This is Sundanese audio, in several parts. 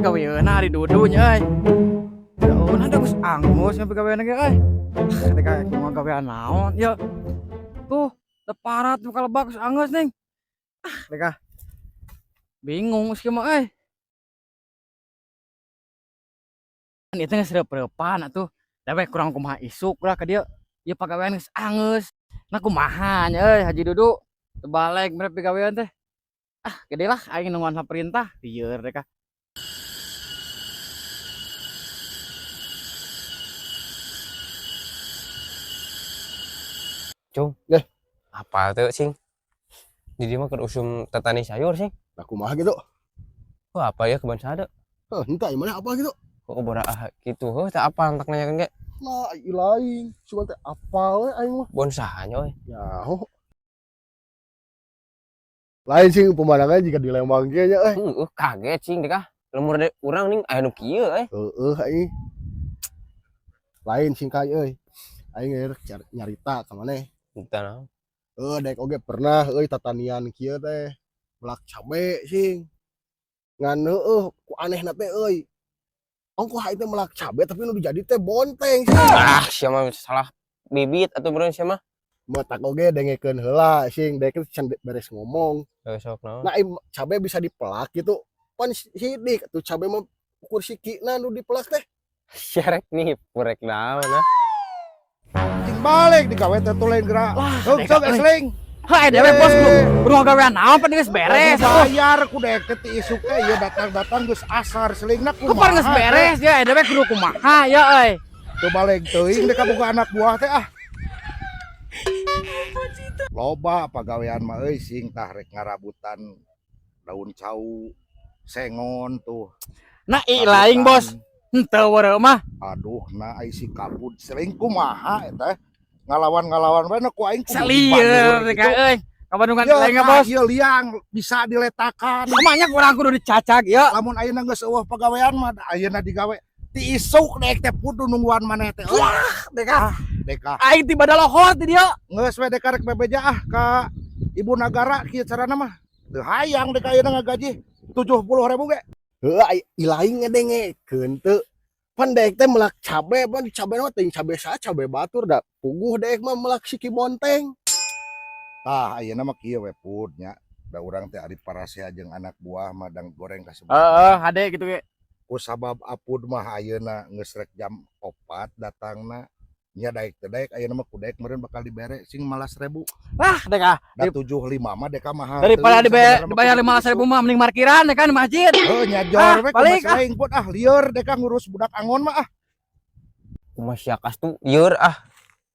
Gaweana ari Dudu nya euy. Daun ada geus angus nya pagawean ge euy. Dek kumaha gawean naon ya. Tuh, teparat nu kalebak geus angus ning. Ah, dek ah. Bingung geus mah euy. Kan itu geus reup-reupan atuh. Dewek kurang kumaha isuk lah ka dieu. Ieu pagawean geus angeus. Nah, kumaha nya euy, Haji Dudu. Teu balik mere pagawean teh. Ah, gede lah aing nungguan perintah. Lieur dek ah. Cung. Eh. Apa tuh sing? Di dia mah keur usum tetani sayur sing. Lah, kumaha gitu? Wah, apa ya kebun sada? Heh, entah gimana apa gitu. Kok kebun ah gitu heuh tak apa entak nanyakeun ge. Lah, lain. Cuma teh apa we aing mah. Bon sahanya euy. Ya, oh. Lain sih pemandangannya jika di Lembang kieu nya euy. Heeh, kaget sing dek ah. Lemur de urang ning aya nu kieu euy. Heeh aing. Lain sing kai euy. Aing rek nyarita ka maneh. Entah naon. Heuh, dek oge pernah euy tatanian kieu teh. Melak cabe sing. Ngan heueuh ku anehna teh euy. Ongkoh aing teh melak cabe tapi nu dijadi teh bonteng sing. Ah, sia mah salah bibit atau beurang sia mah. Matak oge dengekeun heula sing, dek can beres ngomong. Heuh, sok naon. Nah, cabe bisa dipelak gitu. Pan sidik tuh cabe mah ukur sikina nu dipelak teh. Sia rek nipu rek naon ah. Cing balik digawe teh tuh lain gerak. Wah, Sok dek, sok euy. esling. Hai dewek bos kudu gawean naon pan geus beres atuh. Bayar ku dek teh ti isuk teh ieu datang-datang geus asar selingna kumaha. Kapan geus beres ya dewek kudu kumaha ya euy. Teu balik teuing dek kaboga anak buah teh ah. Loba pagawean mah euy sing tah rek ngarabutan daun cau, sengon tuh. Nah, i lain bos. Henteu weureu mah. Aduh, nah ai si kabut seling kumaha eta ngalawan-ngalawan wae ku aing kudu Salieur dibanjur dek gitu. euy. Kabandungan Ya, lain tah, bos. ieu liang bisa diletakan. Kumanya kurang kudu dicacag ya. Lamun ayeuna geus eueuh pagawean mah da ayeuna digawe ti isuk dek teh kudu nungguan maneh teh. Wah, Dek ah. dek ah. Aing tiba lohor ti dieu. Geus we dek rek bebeja ah ka ibu nagara kieu carana mah. Teu hayang dek ayeuna ngagaji 70.000 ge. Heuh, ilaing ngedengekeun teu. Pan dek teh melak cabe, pan cabe mah teuing cabe saha cabe batur da puguh dek mah melak siki bonteng. Tah ayeuna mah kieu we pud nya. Da urang teh ari parasea jeung anak buah mah dang goreng kasebut. Heeh, hade gitu ge. Ku sabab apud mah ayeuna geus rek jam 4 datangna nya daek teu daek ayeuna mah ku daek meureun bakal dibere sing 15.000. Wah, dek ah. Da 75 mah dek mahal. Daripada teuing dibayar sabenerna mah dibayar kudu 15.000 isuk. mah mending parkiran ya kan di masjid. Heuh nyajor Ah, we balik, kumaha aing pun ah lieur dek ngurus budak angon mah ah. Kumaha sia kas tuh lieur ah.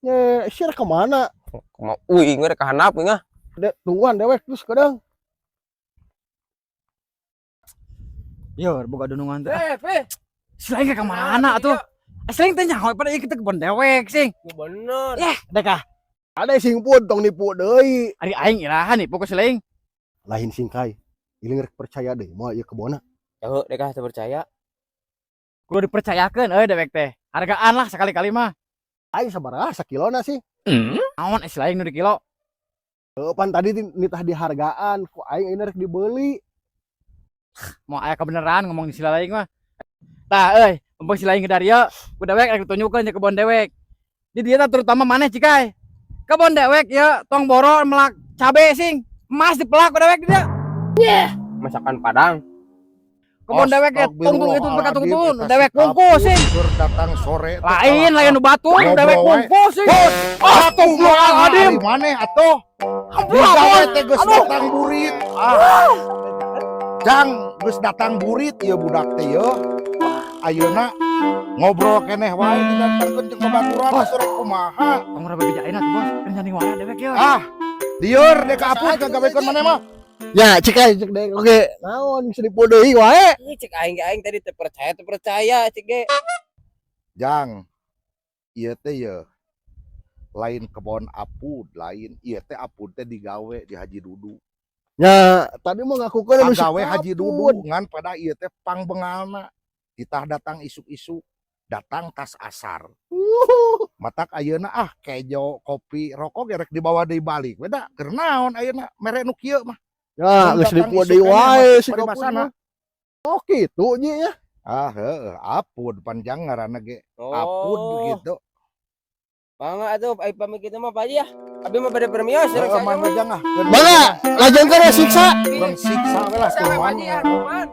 Nye, sia rek kemana? Kumaha uing we rek ka handap uing ah. Dek, tungguan dewek terus kadang. Yor, boga dunungan teh. Eh, eh. Si lain ke mana atuh? Si lain teh nyaho pada ieu kita kebon dewek sing. Bener. Yeh, dek ah. Ada sing pun tong nipu deui. Ari aing iraha nih pokok si lain. Lain sing kai. Iling rek percaya deui moal ieu kebonna. Heuh, dek ah teu percaya. Kudu dipercayakeun euy dewek teh. Hargaan lah sekali-kali mah. Aing sabaraha sakilona sih? Naon si lain nu di kilo? Heuh, pan tadi nitah dihargaan ku aing ini rek dibeli. Mau aya kebenaran ngomong di sila lain mah. Tah euy, mumpung si lain ke dieu, ku dewek rek ditunjukkeun nya kebon dewek. Di dieu tah terutama maneh cikai. Kebon dewek ya tong boro melak cabe sing. Emas dipelak ku dewek di dieu. Masakan Padang. Kebon dewek ya tungtung itu peka tungtung dewek kungku sing. Keur datang sore teh Lain lain nu batur Ngobrol dewek we. kungku sing. Bos, Astagfirullahaladzim. Ari maneh atuh. Ampun, Digawe ampun. teh geus Aduh. datang burit. Ah. Jang geus datang burit ieu budak teh ieu. Ayeuna ngobrol keneh wae didatangkeun jeung babaturan atuh rek kumaha. Tong ora bebejain atuh bos, kan nyani wae dewek ya. Ah, lieur dek apun kagawekeun maneh mah. Ya, cek aja cek dek. Oke, naon geus nipu deui wae. Ih, cek aing ge aing tadi teu percaya teu percaya cek ge. Jang, ieu teh ye lain kebon apud, lain ieu teh apud teh digawe di Haji Dudu. Ya, tadi mau ngakukeun anu si Pagawe Haji Kaput. Dudu ngan pada ieu teh pangbengalna. Ditah datang isuk-isuk, datang tas asar. Matak ayeuna ah kejo kopi rokok ge rek dibawa deui balik. Beda keur naon ayeuna mere nu kieu mah. Ya, Mun geus datang nipu isuk deui keneh wae mah si Kaput paribasana. mah. Oh gitu nya ya. Ah heueuh, apud panjang ngaranna ge. Apud gitu. Mangga atuh ai pamit kitu mah Pak Haji ya. Abi mah bade permios Heeh, mangga jang ah. Mangga, lajengkeun we siksa. Urang siksa we lah kumaha.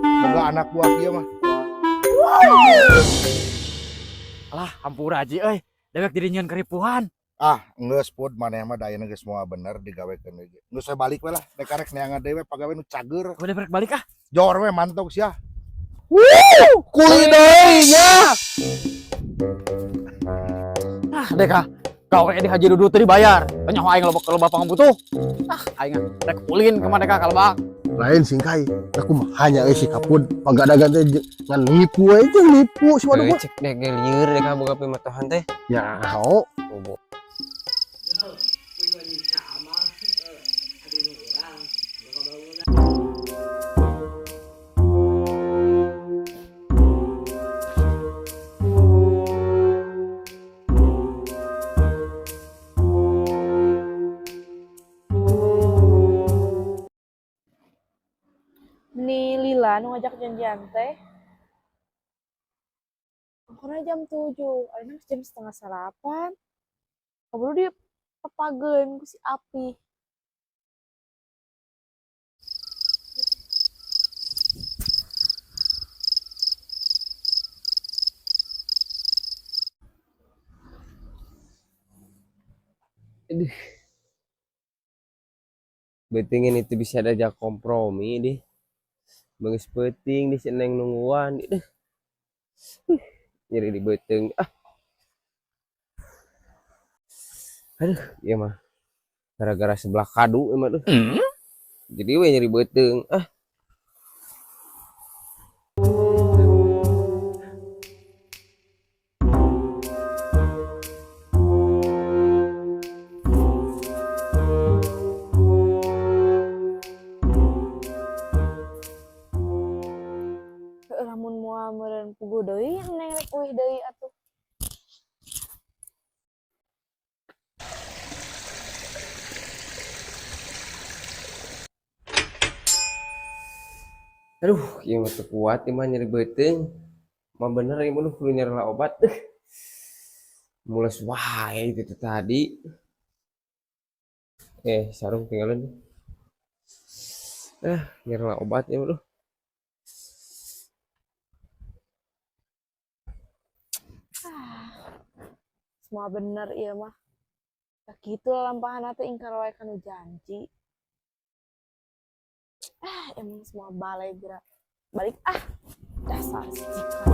Boga anak buah ieu mah. Alah, hampura Haji euy. Dewek jadi nyieun keripuhan. Ah, geus Pud, maneh mah da ayeuna geus moal bener digawekeun deui. Geus we balik we lah, rek karek neangan deui we pagawe nu cager. Udah balik balik ah. Jor we mantog sia. Kuli deui nya. Ah, dek ah. Kau kayak di Haji Dudu teu dibayar. Tanya aing loba kalau bapak butuh. Ah, aing ah. Rek ulin ke mereka kalau bak. Lain singkai. Aku mah hanya euy si Kapud pagadagan teh ngan nipu we jeung nipu si waduh. Cek dek ge lieur dek boga pimatohan teh. Ya, ho. Bobo. Nih Lila nu ngajak janjian teh. Angkorna jam 7, ayeuna geus jam 7.30. Kaburu dia papageun ku si Api. Beuteungin itu bisa diajak kompromi deh. Bagus peuting di si Neng nungguan deh. Nyeri di beuteung ah. Aduh, ieu mah gara-gara sebelah kadu ieu mah duh. Jadi we nyeri beuteung ah. Heueuh lamun moal meureun puguh deui Neng rek uih deui atuh. Aduh, ieu mah teu kuat ieu mah nyeri beuteung. Mah bener ieu mah kudu nyerela obat. Mules wae itu tadi. Sarung tinggalin. Nyerela obat ieu mah duh. Semua bener ieu mah. Tah kitu lalampahan teh ingkar wae kanu janji. Ah, emang semua balai gerak. Balik ah. Dasar si Cika.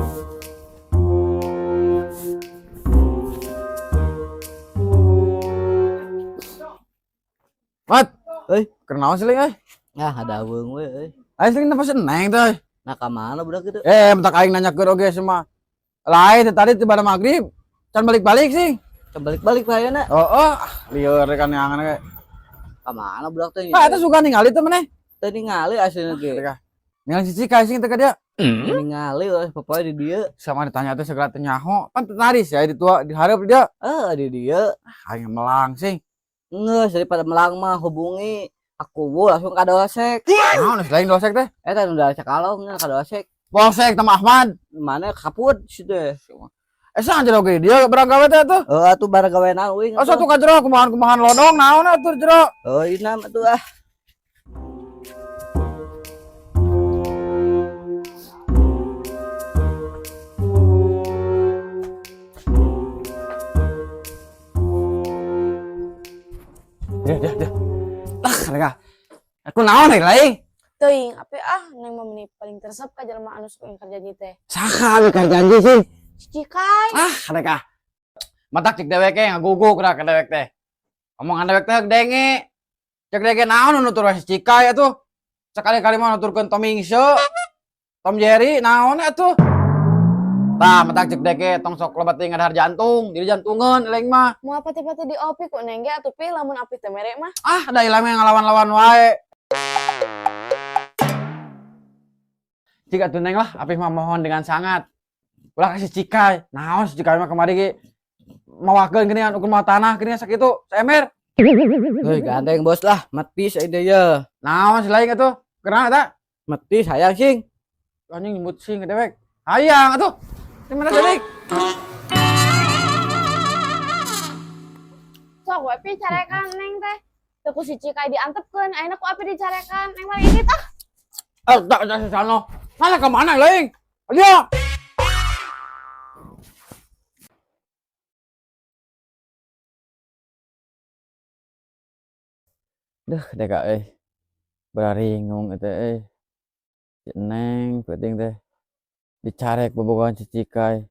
Mat, euy, keur naon sih euy? Ah, ada aweung we euy. Aing sering napa Neng teh. Nah, ka mana budak itu? Mentak aing nanya ke oge semua. Lain teh tadi tiba maghrib. Can balik-balik sih. Can balik-balik lah ayeuna. Oh, oh, ah, lieur kan yang ge. Ka mana budak teh? Ah, eta suka ningali teh maneh. Teu ningali aslinya ge. Mereka. Ningali si Cika sing teh ka dia. Teu ningali euy, popoe di dieu. Sama ditanya teh segala teh nyaho. Pan teu tadi sih di tua di hareup dia. Eh, di dieu. Aing melang sih. Geus daripada melang mah hubungi aku wo langsung ka dosek. Naon geus lain dosek teh? Eta nu da cakalong nya ka dosek. Bosek sama Ahmad. Mana kaput situ teh. Sang jero ge dia barang gawe teh atuh. Heuh atuh barang gawe naon uing. Oh, satu ka jero kumahan-kumahan lodong naon atuh jero. Oh, ina mah tuh ah. Dia dia dia. Ah, mereka. Aku naon deui lain? Teuing Api ah Neng mah meni paling teresep ka jelema anu sok ingkar janji teh. Saha ingkar janji sih? Si Cikai. Ah, mereka. Matak cek dewek ge ngaguguk lah ka dewek teh. Omongan dewek teh denge. Cek dewek naon nu nutur si Cikai atuh. Sekali-kali mah nuturkeun Tom Ingse. Tom Jerry naon atuh. Tah, matak cek dewek tong sok loba teuing ngadahar jantung, jadi jantungeun eleng mah. Moal pati-pati di opi ku Neng ge atuh pi lamun api teh mere mah. Ah, da ilang mah ngalawan-lawan wae. Cik atuh Neng lah, api mah mohon dengan sangat. Ulah kasih Cikai. Naon si Cikai mah kemari ge mawakeun geuningan ukur mawa tanah geuningan sakitu, saember. Heuy, gandeng bos lah, mati saya ye. Naon si lain atuh? Kunaon eta? Mati sayang sing. Anjing nyebut sing ke dewek. Hayang atuh. Di mana delik? Sok we pi carekan Neng teh. Teu ku si Cikai diantepkeun, ayeuna ku api dicarekan. Neng mah ini tah. Eh, tak tak sana. Mana ke mana lain? Dia. Duh, deka euy. Bararingung eta euy. Si Neng penting teh dicarek bobogohan si Cikai.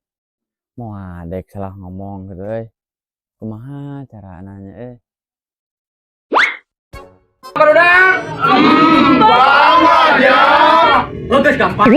Moal dek salah ngomong gitu euy. Kumaha cara nanya euy. Barudak. Banget ya. Lo gampang.